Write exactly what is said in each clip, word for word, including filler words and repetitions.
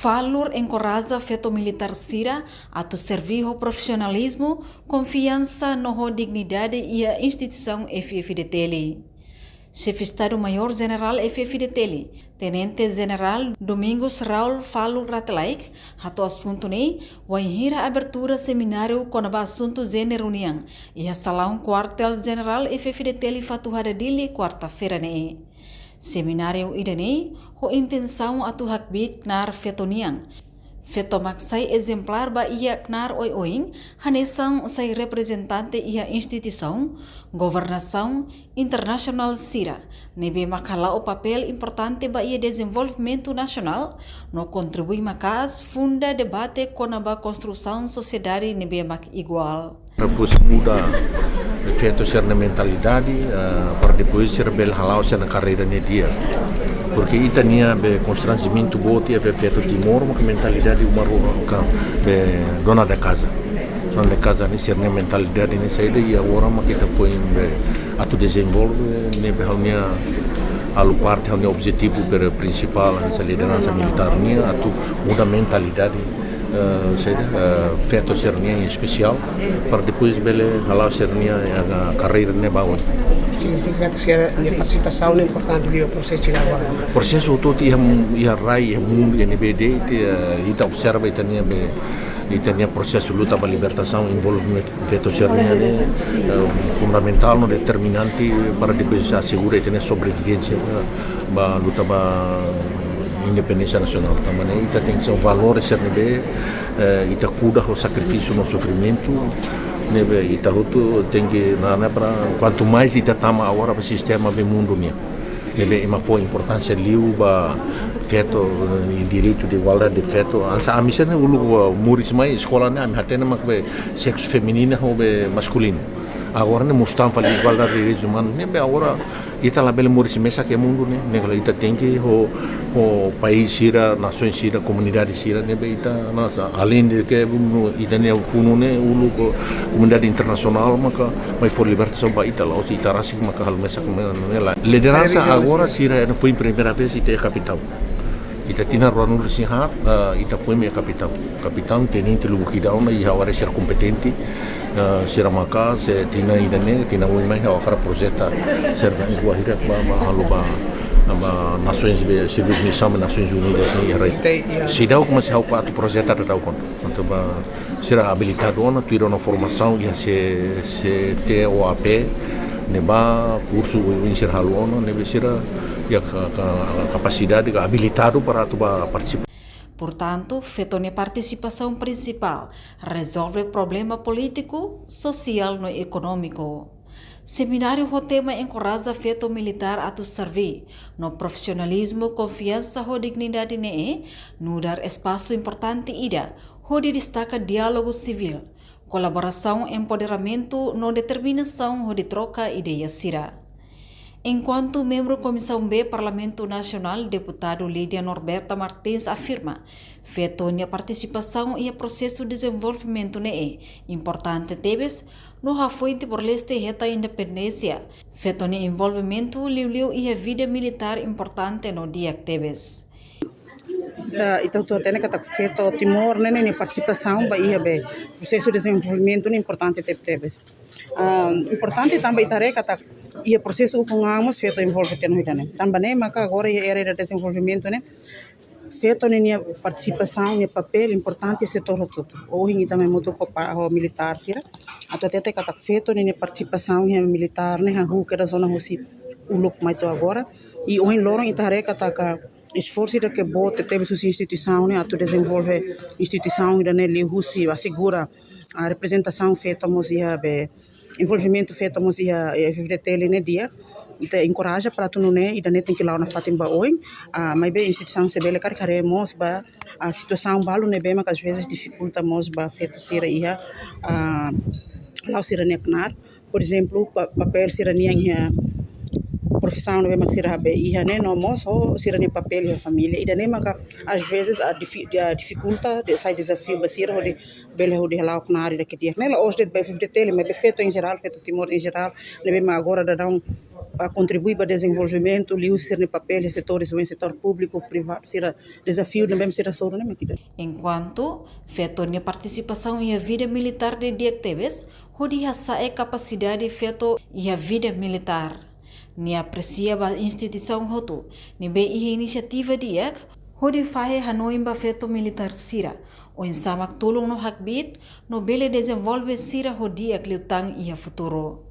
Falur enkoraja feto militár sira atu serví ho profisionalizmu, konfiansa no ho dignidade iha instituisaun F-FDTL. Xefe Estadu Maiór Jenerál F-FDTL, Tenente Jenerál Domingos Raul Falur Rate Laek, hato'o asuntu ne'e wainhira abertura semináriu kona-ba asuntu jéneru nian iha salaun Kuartél Jenerál F-FDTL Fatuhada Dili, kuarta-feira ne'e. Semináriu ida-ne'e ho intensaun atu hakbiit knaar feto nian. Feto mak sai ezemplár ba iha knaar oioin, hanesan sai reprezentante iha instituisaun, governasaun internasionál sira, ne'ebé mak hala'o papél importante ba iha dezenvolvimentu nasionál, no kontribui maka'as funda debate kona-ba konstrusaun sosiedade ne'ebé mak iguál. Para depois muda feto sira-nia mentalidade, eh, para depois sira bele hala'o sira-nia karreira ne'e di'ak. Porque ita-nia be konstranjimentu boot iha be feto Timor, mak mentalidade uma rua ka be dona de casa. Dona de casa ne'e sira-nia mentalidade ne'e saida, i agora mak ita foin be atu dezenvolve, ne'ebé ha'u-nia halo parte, ha'u-nia objetivu per-, prinsipál, hanesan lideransa militár nian, atu muda mentalidade, eh, saida, eh, feto sira-nian em especial, para depois bele hala'o sira-nia, eh, karreira ne'e ba oin. Signifika katak sira-nia partisipasaun ne'e importante liu prosesu ida agora. Prosesu hotu-hotu iha, iha rai, iha mundu, iha ne'ebé de'it, eh, ita observa ita-nia be, ita-nia prosesu luta ba libertasaun, envolvimentu feto sira-nian ne'e, eh, fundamentál no determinante para depois asegura ita-nia sobrevivénsia ba, ba luta ba independénsia nasionál. Tanba ne'e ita tenke ser valór sira ne'ebé, eh, ita kuda ho sakrifísiu no sofrimentu, ne'ebé ita hotu tenke, na, na, para kuantu mais ita tama agora ba sistema be mundu nian. Ne'ebé ema fó importánsia liu ba feto, eh, direitu de igualdade de feto. Hanesan ami sira ne'e uluk, eh, moris mai eskola ne'e ami hatene mak be seksu feminina ho be maskulinu. Agora ne'e mós tanba fali igualdade de direitus umanus. Ne'ebé agora ita labele moris mesak iha mundu ne'e. Ne'e katak ita tenke ho, ho país sira, nasaun sira, komunidade sira, ne'ebé ita, hanesan, além de que, no, ita-nia funu ne'e uluk komunidade internasionál maka mai fó libertasaun ba ita, la'ós ita rasik maka halo mesak ne'e lae. Lideransa agora sira ne'e foin primeira vez ita iha kapitál. Ita tinan ruanulu-resin haat, eh, ita foin mai iha kapitál. Kapitál, tenente lubuk ida ona, i ha'u haree sira kompetente, eh, sira maka'as, tinan ida-ne'e, tinan oin mai ha'u hakarak projeta sira-nia wainhira ba, ba halo ba, ba nasaun be, servisu misaun Nasoins Unidas ne'e iha rai. Seidauk mós ha'u atu projeta daudaun ona. Entaun ba sira abilitadu ona, tuir ona formasaun iha C-, C T O A P, ne'ebá kursu oioin sira halo ona, ne'ebé sira iha ka-, ka-, kapasidade ka abilitadu para atu ba partisipa. Portantu, feto nia partisipasaun prinsipál rezolve problema polítiku, sosiál no ekonómiku. Semináriu ho tema enkoraja feto militár atu serví, no profisionalizmu, konfiansa ho dignidade ne'e nu'udar espasu importante ida hodi destaka diálogu sivíl, kolaborasaun, empoderamentu no determinasaun hodi troka ideia sira. Enkuantu membru Komisaun B Parlamentu Nasionál, Deputadu Lídia Norberta Martins afirma, feto nia partisipasaun iha prosesu dezenvolvimentu ne'e importante tebes, no hafoin Timor-Leste hetan independénsia, feto nia envolvimentu liuliu iha vida militár importante no di'ak tebes. Ita, ita hotu hatene katak feto Timor ne'e, ne'e nia partisipasaun ba iha be prosesu dezenvolvimentu ne'e importante tebetebes. Ah, importante tanba ita haree katak iha prosesu ukun-an mós feto envolve tiha ona ida-ne'e. Tanba ne'e maka agora iha área de dezenvolvimentu ne'e, feto ne'e nia partisipasaun, nia papél importante setór hotu-hotu. Ohin ita mai hamutuk ho pa-, ho militár sira atu hatete katak feto ne'e nia partisipasaun iha militár ne'e hahú kedas ona husi uluk mai to'o agora. I ohin loron ita haree katak esforsu ida ke boot tebes husi instituisaun ne'e atu dezenvolve instituisaun ida-ne'e liuhusi asegura, ah, reprezentasaun feto mós iha be, envolvimentu feto mós iha, eh, F-FDTL ne'e di'ak. Ita enkoraja para atu nune'e ida-ne'e tenke la'o nafatin ba oin. Ah, maibé instituisaun sei bele karik haree mós ba, ah, situasaun balu ne'ebé maka às vezes difikulta mós ba feto sira iha, ah, la'o sira-nia knaar. Por ezemplu, pa-, papél sira-nian iha profisaun ne'ebé mak sira bele iha ne'e, no mós ho sira-nia papél iha família. Ida-ne'e maka às vezes a difi-, a difikulta, de, sai dezafiu ba sira hodi bele hodi hala'o knaar ida ke di'ak. Ne'e la'ós de'it ba F F D T L, maibé feto em geral, feto Timor em geral, ne'ebé mak agora daudaun, ah, kontribui ba dezenvolvimentu, liuhusi sira-nia papél iha setores, setór públiku, privadu, sira dezafiu ne'ebé sira hasoru ne'e mak ida. Enkuantu feto nia partisipasaun iha vida militár di'ak tebes, hodi hasa'e kapasidade feto iha vida militár. Nia apresia ba instituisaun hotu ne'ebé iha inisiativa di'ak hodi fahe hanoin ba feto militár sira, oinsá mak tulun no hakbiit no bele dezenvolve sira ho di'ak liután iha futuru.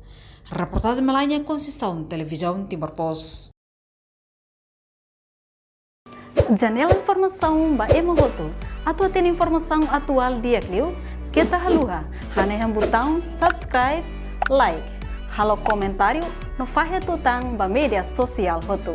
Reportajen Melania Conceição, Televizaun Timor Post. Janela informasaun ba ema hotu. Atu hatene informasaun atuál di'ak liu, keta haluha hanehan butaun subscribe, like, halo komentáriu no fahe tutan ba média sosiál hotu.